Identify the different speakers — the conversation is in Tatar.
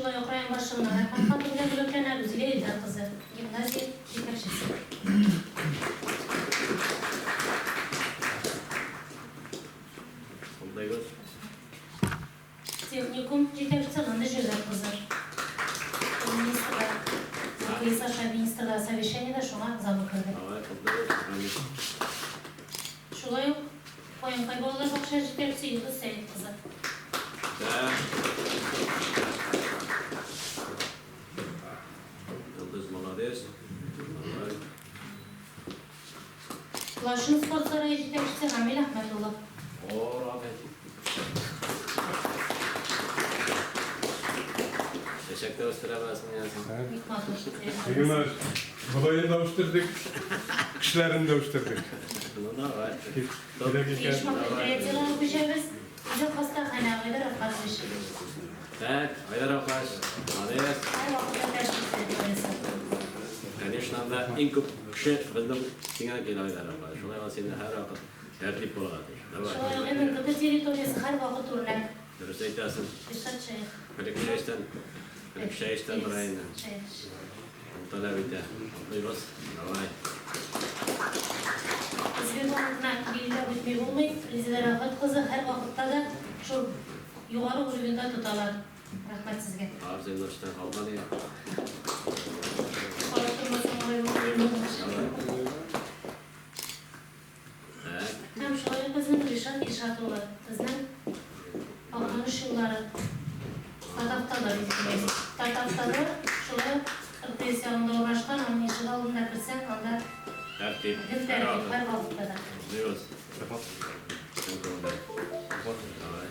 Speaker 1: Шулай ук район башлыгының Рәхмәт хаты белән бүләкләнә Рүзилә Илдар кызы, гимназия җитәкчесе.
Speaker 2: Котлыйбыз.
Speaker 1: Техникум җитәкчесе Ландыш Җәүдәт кызы. Ул министрлар, РТС аша министрлар совещаниедә шуңа замы керде.
Speaker 2: Давай, котлыйбыз. Рамил.
Speaker 1: Шулай ук Каенкай балалар бакчасы җитәкчесе Йолдыз Сәет кызы.
Speaker 2: Да. Йолдыз молодец. Давай.
Speaker 1: Лачын спорт сарае җитәкчесе Рамил Әхмәт улы.
Speaker 2: О, Рамил. Чәчәк тә үстерә беләсең икәнсең.
Speaker 1: Бик матур.
Speaker 3: Егерме бодаен да үстердек, кешеләрен дә үстердек.
Speaker 2: Ну давай.
Speaker 3: Кирәк икән.
Speaker 1: Оешма предприятиеләргә күчәбез. Үзәк хастаханә, Айдар Әфгатович.
Speaker 2: Так, Айдар Әфгатович, молодец.
Speaker 1: Һәрвакытта тәртип территориясе.
Speaker 2: Конечно, анда иң күп кеше безнең сиңа килә, Айдар Әфгатович. Шулай ул сине һәрвакыт тәртип булырга тиеш. Давай.
Speaker 1: Шулай ук МНКТ территориясе һәрвакыт үрнәк.
Speaker 2: Дөрес әйтәсең.
Speaker 1: Ришат Шәех.
Speaker 2: Элек чәй эчтән, элек чәй эчтән тора инде.
Speaker 1: Шәех.
Speaker 2: Ул таләп итә. Атлыйбыз. Давай.
Speaker 1: Сбербанкны билгеләп үтми булмый. Резеда Рәфгать кызы һәрвакытта да шул югары уровеньда тоталар. Рәхмәт сезгә.
Speaker 2: Арзыйлы эштән калган иде.
Speaker 1: Карап тормасаң алай булмый.
Speaker 2: Давай. Так.
Speaker 1: Һәм шулай ук безнең Ришат Илшат улы, безнең Актаныш юллары, Татавтодор извиняюсь. Татавтодор шулай ук РТС ягында урнашкан, аның ишегалдына керсәң, анда
Speaker 2: Тәртип.
Speaker 1: гел тәртип, һәрвакытта да.
Speaker 2: Котлыйбыз. Чын күңелдән. Давай.